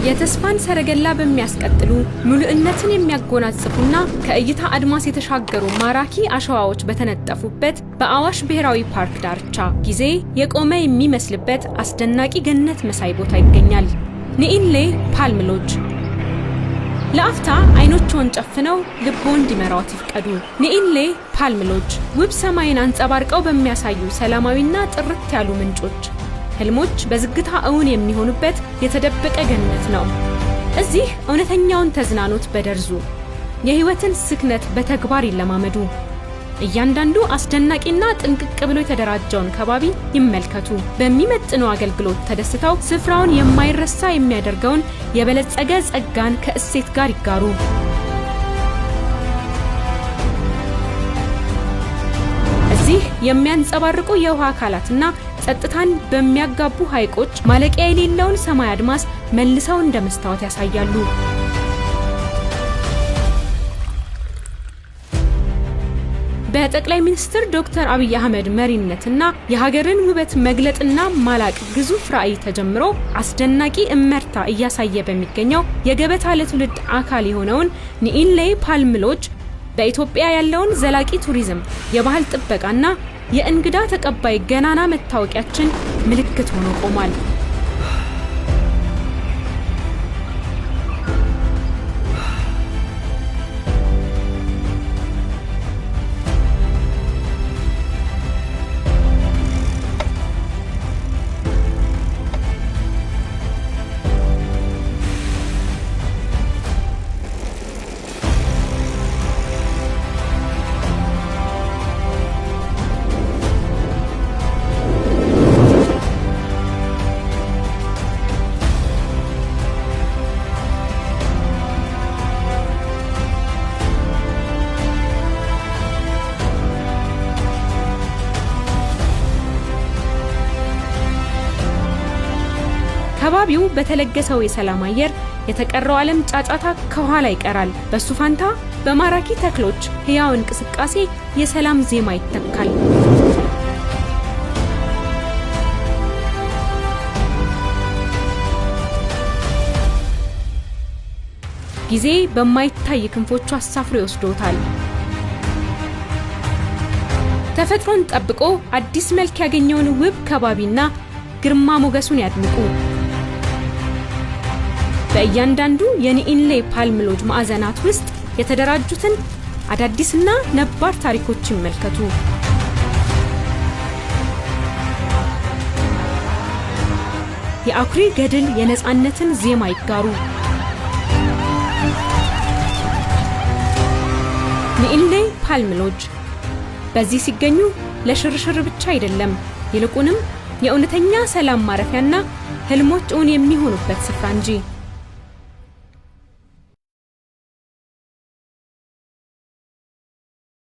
የተስፋን ሰረገላ በሚያስቀጥሉ፣ ምሉዕነትን የሚያጎናጽፉና ከእይታ አድማስ የተሻገሩ ማራኪ አሸዋዎች በተነጠፉበት በአዋሽ ብሔራዊ ፓርክ ዳርቻ ጊዜ የቆመ የሚመስልበት አስደናቂ ገነት መሳይ ቦታ ይገኛል። ኒኢንሌ ፓልም ሎጅ። ለአፍታ አይኖችዎን ጨፍነው ልብዎ እንዲመራዎት ይፍቀዱ። ኒኢንሌ ፓልም ሎጅ ውብ ሰማይን አንጸባርቀው በሚያሳዩ ሰላማዊና ጥርት ያሉ ምንጮች ህልሞች በዝግታ እውን የሚሆኑበት የተደበቀ ገነት ነው። እዚህ እውነተኛውን ተዝናኖት በደርዙ፣ የህይወትን ስክነት በተግባር ይለማመዱ። እያንዳንዱ አስደናቂና ጥንቅቅ ብሎ የተደራጀውን ከባቢ ይመልከቱ። በሚመጥነው አገልግሎት ተደስተው ስፍራውን የማይረሳ የሚያደርገውን የበለጸገ ጸጋን ከእሴት ጋር ይጋሩ። እዚህ የሚያንጸባርቁ የውሃ አካላትና ጸጥታን በሚያጋቡ ሐይቆች ማለቂያ የሌለውን ሰማይ አድማስ መልሰው እንደ መስታወት ያሳያሉ። በጠቅላይ ሚኒስትር ዶክተር አብይ አህመድ መሪነትና የሀገርን ውበት መግለጥና ማላቅ ግዙፍ ራዕይ ተጀምሮ አስደናቂ እመርታ እያሳየ በሚገኘው የገበታ ለትውልድ አካል የሆነውን ኒኢንሌ ፓልም ሎጅ በኢትዮጵያ ያለውን ዘላቂ ቱሪዝም፣ የባህል ጥበቃና የእንግዳ ተቀባይ ገናና መታወቂያችን ምልክት ሆኖ ቆሟል። ከባቢው በተለገሰው የሰላም አየር የተቀረው ዓለም ጫጫታ ከኋላ ይቀራል። በሱ ፋንታ በማራኪ ተክሎች ሕያው እንቅስቃሴ የሰላም ዜማ ይተካል። ጊዜ በማይታይ ክንፎቹ አሳፍሮ ይወስዶታል። ተፈጥሮን ጠብቆ አዲስ መልክ ያገኘውን ውብ ከባቢና ግርማ ሞገሱን ያድንቁ። በእያንዳንዱ የኒኢንሌ ፓልም ሎጅ ማዕዘናት ውስጥ የተደራጁትን አዳዲስና ነባር ታሪኮች ይመልከቱ። የአኩሪ ገድል የነፃነትን ዜማ ይጋሩ። ኒኢንሌ ፓልም ሎጅ በዚህ ሲገኙ ለሽርሽር ብቻ አይደለም፣ ይልቁንም የእውነተኛ ሰላም ማረፊያና ህልሞች እውን የሚሆኑበት ስፍራ እንጂ።